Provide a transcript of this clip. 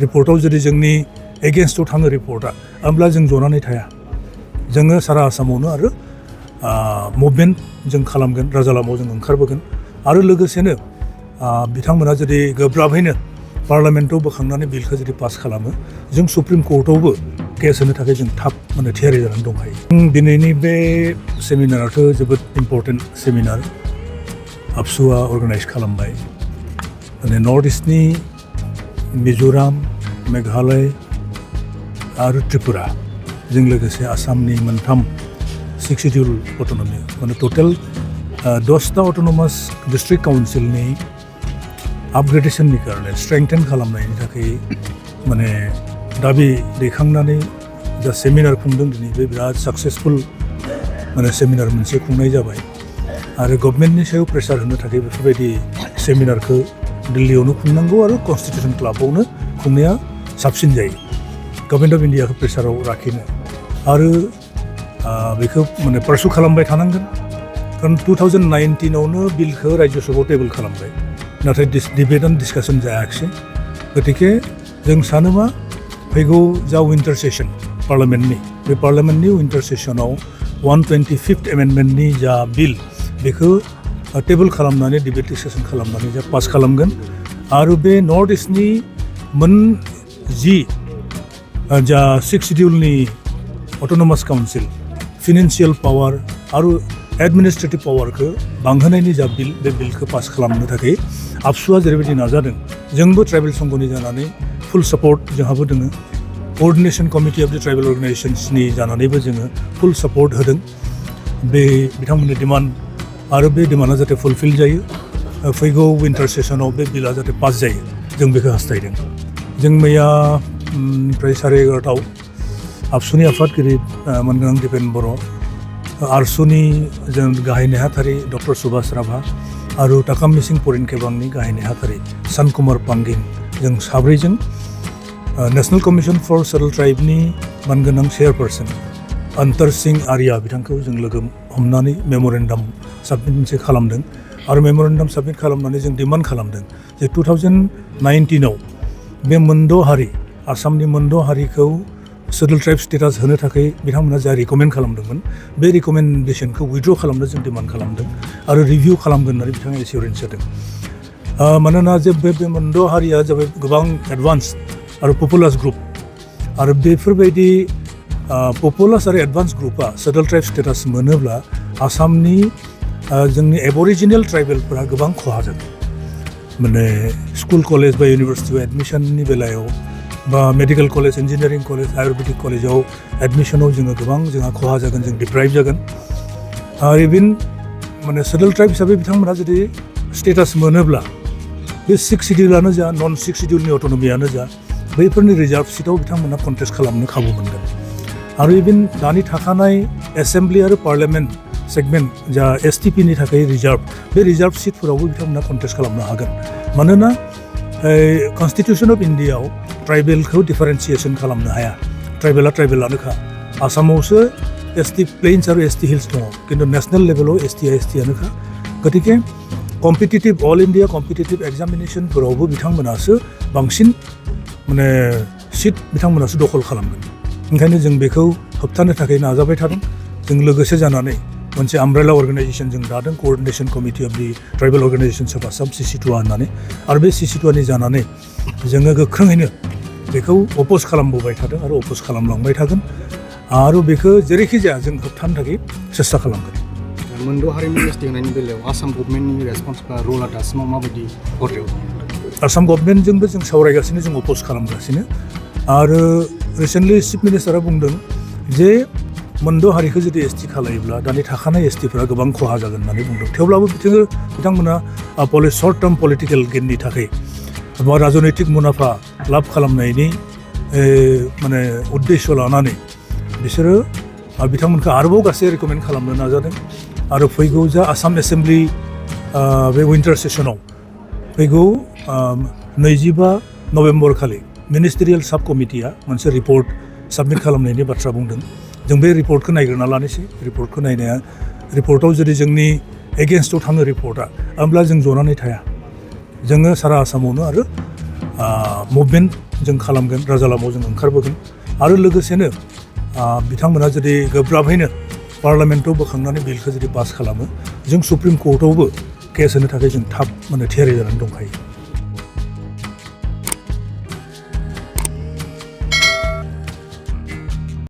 रिपर्टआव जुदि जोंनि एगेन्स्टआव थाङो रिपर्टआ होमब्ला जों जनानै थाया जोङो सारा आसामावनो आरो मुभमेन्ट जों खालामगोन राजा लामायाव जों ओंखारबोगोन आरो लोगोसेनो बिथांमोना जुदि गोब्राबैनो पार्लामेन्टआव बोखांनानै बिलखौ जुदि पास खालामो जों सुप्रिम कर्टआवबो केस होनो थाखाय जों थाब थियारि जानानै दंखायो दिनैनि बे सेमिनाराथ' जोबोद इम्पर्टेन्ट सेमिनार आबसुआ अर्गानाइज खालामबाय नर्थ इस्टनि मिज'राम मेघालय आरो त्रिपुरा जों लोगोसे आसामनि मोनथाम 6 शिड्यूल अट'न'मि टटेल 10टा अट'नमास डिस्ट्रिक्ट काउन्सिलनि आपग्रेडेशननि कारणे स्ट्रेंथेन खालामनायनि थाखाय दाबि दैखांनानै जा सेमिनार खुंदों दिनै बे बिराद साक्सेसफुल सेमिनार मोनसे खुंनाय जाबाय आरो गभर्नमेन्टनि सायाव प्रेसार होनो थाखाय बेफोरबायदि सेमिनारखौ दिल्लीयावनो खुंनांगौ आरो कन्स्टिटिउसन क्लाबावनो खुंनाया साबसिन जायो गभर्नमेन्ट अफ इन्डियाखौ प्रेसाराव लाखिनो आरो बेखौ पारसु खालामबाय थानांगोन कारण 2019आवनो बिलखौ राज्य सभायाव टेबोल खालामबाय नाथाय डिबेट एन्ड डिसकासन जायाखिसै गतिके जों सानो मा फैगौ जा विन्टार सेसन पार्लामेन्टनि विन्टार सेसनाव 125th एमेन्डमेन्टनि जा बिल बेखौ टेबोल खालामनानै डिबेट डिसकासन खालामनानै जा पास खालामगोन आरो बे नर्थ इस्टनि जि जा 6 शिड्यूलनि अट'नमास काउन्सिल फाइनेन्सियेल पावार आरो एडमिनिस्ट्रेटिभ पावारखौ बांहोनायनि जा बिल बे बिलखौ पास खालामनो थाखाय आबसुआ जेरैबायदि नाजादों जोंबो ट्राइबेल संघनि जानानै फुल सापर्ट जोंहाबो दोङो कोअर्डिनेशन कमिटि अफ द ट्राइबेल अर्गानाइजेशन्सनि जानानैबो जोङो फुल सापर्ट होदों बे बिथांमोननि डिमान्ड आरो बे डिमान्डआ जाहाथे फुलफिल जायो फैगौ विन्टार सेसनाव बे बिला जाहाथे पास जायो जों बेखौ हास्थायदों जों मैया ओमफ्राय 11:30 आबसुनि आफादगिरि मोनगोनां दिपेन बर' आरसुनि जों गाहाय नेहाथारि डक्टर सुभाष राभा आरो टाकाम मिसिं परिनकेबांनि गाहाय नेहाथारि सान कुमार पांगिन जों साब्रैजों नेशनेल कमिशन फर सेटल ट्राइबनि मोनगोनां चेयारपार्सन अंतर सिंह आर्या बिथांखौ जों लोगो हमनानै मेम'रेन्डाम साबमिट मोनसे खालामदों आरो मेम'रेन्डाम साबमिट खालामनानै जों डिमान्ड खालामदों जे 2019आव बे मोनद' हारि आसामनि मोनद' हारिखौ सेटल ट्राइब स्टेटास होनो थाखाय बिथांमोना जा रिकमेन्ड खालामदोंमोन बे रिकमेन्डेसनखौ उइथड्र खालामनो जों डिमान्ड खालामदों आरो रिभिउ खालामगोन होननानै बिथाङा एसिउरेन्स होदों मानोना जे बे मोनद' हारिया जाबाय गोबां एडभान्स आरो पपुलास ग्रुप आरो बेफोरबायदि पपुलास आरो एडभान्स ग्रुपआ सेटल ट्राइब स्टेटास मोनोब्ला आसामनि जोंनि एबरिजिनेल ट्राइबेलफोरा गोबां खहा जागोन स्कुल कलेज बा इउनिभार्सिटियाव एडमिशननि बेलायाव बा medical college engineering college Ayurvedic कलेजाव एडमिशनाव जोंहा खहा जागोन जों डिप्राइभ जागोन आरो इभिन सेटल ट्राइब हिसाबै बिथांमोना जुदि स्टेटास मोनोब्ला बे 6 शिड्यूलानो जा नन 6 शिड्यूलनि अट'नमियानो जा बैफोरनि रिजार्भ सिटआव बिथांमोना कन्टेस्ट खालामनो खाबु मोनगोन आरो इभिन दानि थाखानाय एसेम्ब्लि आरो पार्लामेन्ट सेगमेन्ट जा एसटिपिनि थाखाय रिजार्भ बे रिजार्भ सिटफोरावबो बिथांमोना कन्टेस्ट खालामनो हागोन मानोना कन्स्टिटिउसन अफ इन्डियाआव ट्राइबेलखौ डिफारेन्सिएसन खालामनो हाया ट्राइबेलानोखा आसामावसो एसटि प्लेन्स आरो एसटि हिल्स दङ खिन्थु नेशनेल लेभेलाव एसटिआनोखा गतिके कम्पिटिटिभ अल इन्डिया कम्पिटिटिभ एग्जामिनेसनफोरावबो बिथांमोनासो बांसिन सिट बिथांमोनासो दखल खालामगोन ओंखायनो जों बेखौ होबथानो थाखाय नाजाबाय थादों जों लोगोसे जानानै मोनसे आमब्रेला अर्गानाइजेसन जों दादों coordination committee of the tribal organisations of Assam CC2 होननानै आरो बे CC2नि जानानै जोङो गोख्रोङैनो बेखौ अपोज खालामबोबाय थादों आरो अपोज खालामलांबाय थागोन आरो बेखौ जेरैखि जाया जों होबथानो थाखाय सेस्था खालामगोन मोनद' हारिनि एसटि होनायनि बेलायाव आसाम गभर्नमेन्टनि रेसपन्स बा रला दासिमाव माबायदि पर्यायाव दं आसाम गभर्नमेन्टजोंबो जों सावरायगासिनो जों अपोज खालामगासिनो आरो रिसेन्टलि चिफ मिनिस्टारा बुंदों जे मोनद' हारिखौ जुदि एसटि खालायोब्ला दानि थाखानाय एसटिफोरा गोबां खहा जागोन होननानै बुंदों थेवब्लाबो बिथांमोना सर्ट टार्म पलिटिकेल गेननि थाखाय बा राजनैतिक मुलाम्फा लाब खालामनायनि उद्देश्य लानानै बिसोरो बिथांमोनखौ आरोबाव गासै रिकमेन्ड खालामनो नाजादों आरो फैगौ जा आसाम एसेम्ब्लि बे विन्टार सेसनाव फैगौ 25 नभेम्बर खालि मिनिस्टेरियेल साब कमिटिया मोनसे रिपर्ट साबमिट खालामनायनि बाथ्रा बुंदों जों बे रिपर्टखौ नायग्रोना लानोसै रिपर्टआव जुदि जोंनि एगेन्स्टआव थाङो रिपर्टआ होमब्ला जों जनानै थाया जोङो सारा आसामावनो आरो मुभमेन्ट जों खालामगोन राजा लामायाव जों ओंखारबोगोन आरो लोगोसेनो बिथांमोना जुदि गोब्राबैनो पार्लामेन्टआव बोखांनानै बिलखौ जुदि पास खालामो जों सुप्रिम कर्टआवबो केस होनो थाखाय जों थाब थियारि जानानै दंखायो